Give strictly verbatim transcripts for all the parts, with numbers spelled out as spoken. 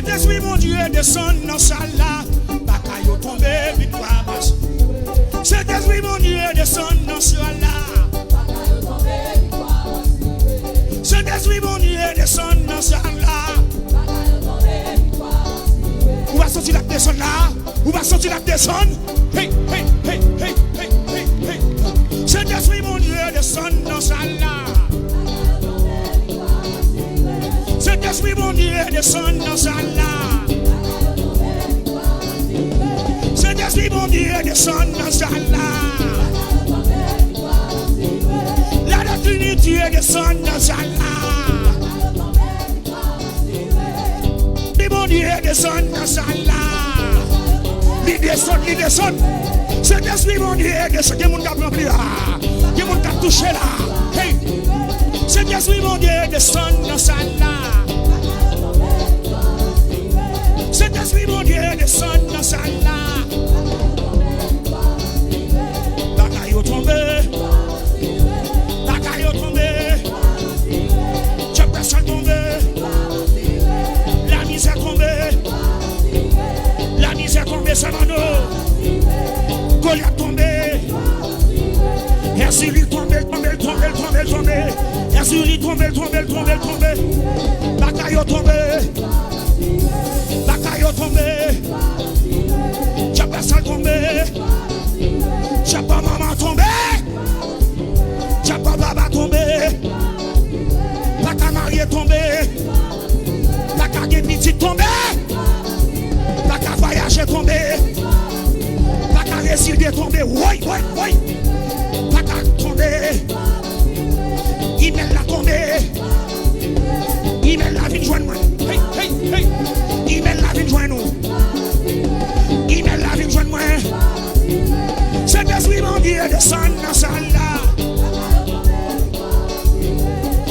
Sentespri Bondye desann nan sal la, baka yo tonbe, viktwa pase. Sentespri Bondye desann nan sal la. Sentespri Bondye desann nan sal la. Ou pa santi l ap desann la? Ou pa santi l ap desann? Hey, hey, hey. Sentespri Bondye desann nan sal la. Sentespri Bondye desann nan sal la. Sentespri Bondye desann nan sal la. La Trinite desann nan sal la. Li Bondye desann nan sal la. Li desann, li desann. Sentespri Bondye desann. Gen moun k ap ranpli la. Gen moun k ap touche la. Hey! Sentespri Bondye desann nan sal la. Sentespri Bondye desann nan sal la. Bagay yo tonbe. Bagay yo tonbe. Djab pèsèl tonbe. Lamizè tonbe. Lamizè tonbe, sè Mano. Golyat tonbe. Èzili tonbe, tonbe, tonbe, tonbe, tonbe. Èzili tonbe, tonbe, tonbe, tonbe. Bagay yo tonbe. Bagay yo tonbe. Djab pèsèl tonbe. Djab manman tonbe. Djab papa tonbe. Paka marye tonbe. Paka gen pitit tonbe. Paka vwayaje tonbe. Paka rezide tonbe. Woy, woy, woy. Paka tonbe. Imèl la tonbe. Imèl la vin jwenn mwen. Hey, hey, hey. Imèl la vin jwenn ou. Imèl la vin jwenn mwen. Sentespri Bondye desann nan sal la.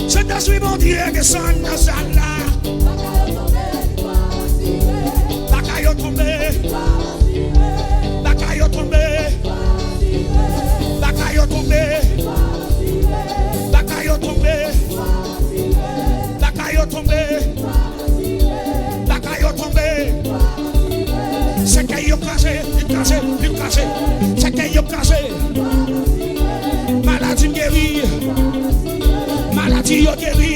Sentespri Bondye desann nan sal la. Bagay yo tonbe. Bagay yo tonbe. Bagay yo tonbe. Bagay yo tonbe. Bagay yo tonbe. Bagay yo tonbe. Sèkèy yo kraze, li kraze, li kraze. Sèkèy yo kraze. Maladi geri. Maladi yo geri.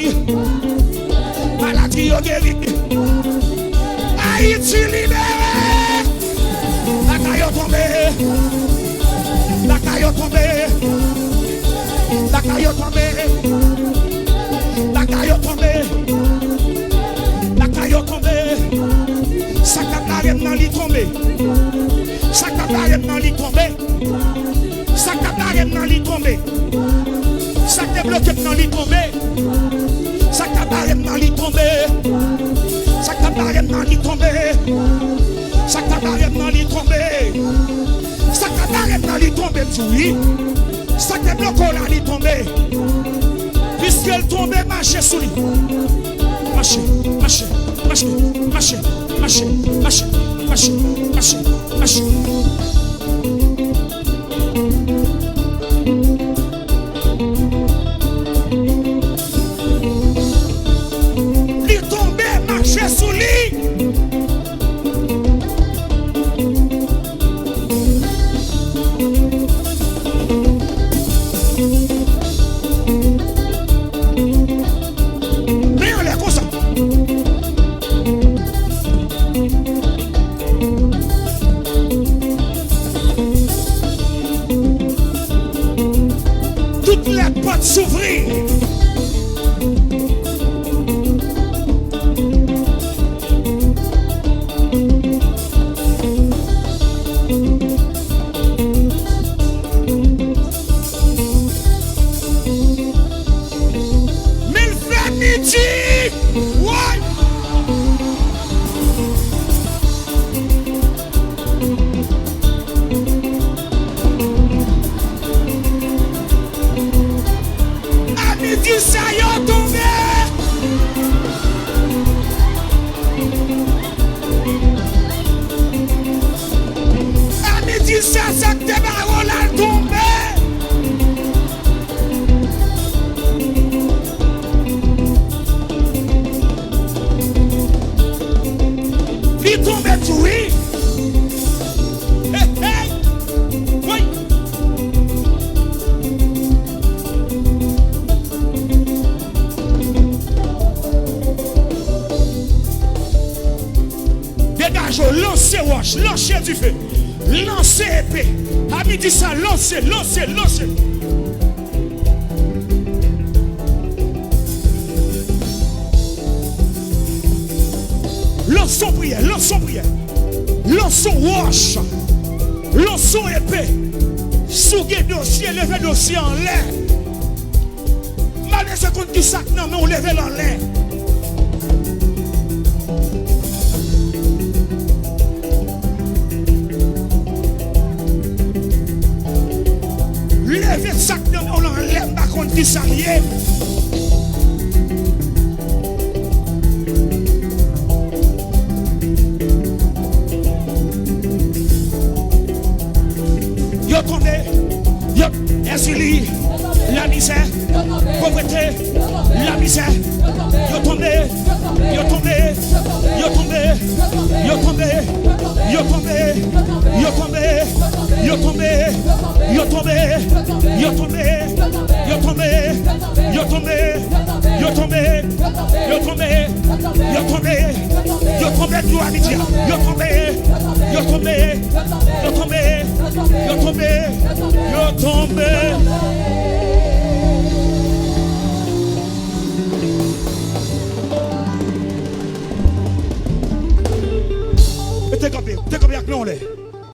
Maladi yo geri. Ayiti libere. Bagay yo tonbe. Bagay yo tonbe. Bagay yo tonbe. Bagay yo tonbe. Bagay yo tonbe. Sa k ap bare m nan li tonbe. Sa k ap bare m nan li tonbe. Sa k ap bare m nan li tonbe. Sa k te bloke m nan li tonbe. Sa k ap bare m nan li tonbe. Sa k ap bare m nan li tonbe. Sa k ap bare m nan li tonbe. Sa k ap bare m nan li tonbe, m di w wi. Sa k te bloke w la, li tonbe. Piske l tonbe, mache sou li. Mache, mache, mache, mache. Li tonbe, mache sou li. Men anlè konsa. Tout lèpòt souvri. Lanse wòch, lanse dife, lanse epe. A midi sa, lanse, lanse, lanse. Lanse yon priyè, lanse yon priyè. Lanse yon wòch. Lanse yon epe. Si w gen dosye, leve dosye anlè. M pa bezwen konn ki sa k nan men w, leve l anlè. Leve sa k nan men w lan anlè, m pa konn ki sa l ye. Yo tonbe, yo, Èzili, lamizè, povrete, lamizè, yo tonbe, yo tonbe, yo tonbe, yo tonbe, yo tonbe, yo tonbe, yo tonbe, yo tonbe, yo tonbe, yo tonbe, yo tonbe, yo tonbe, yo tonbe, yo tonbe, yo tonbe, yo tonbe, yo tonbe, glwa a Bondye, yo tonbe, yo tonbe, yo tonbe, yo tonbe, yo tonbe. Mete kanpe, mete kanpe ak men anlè.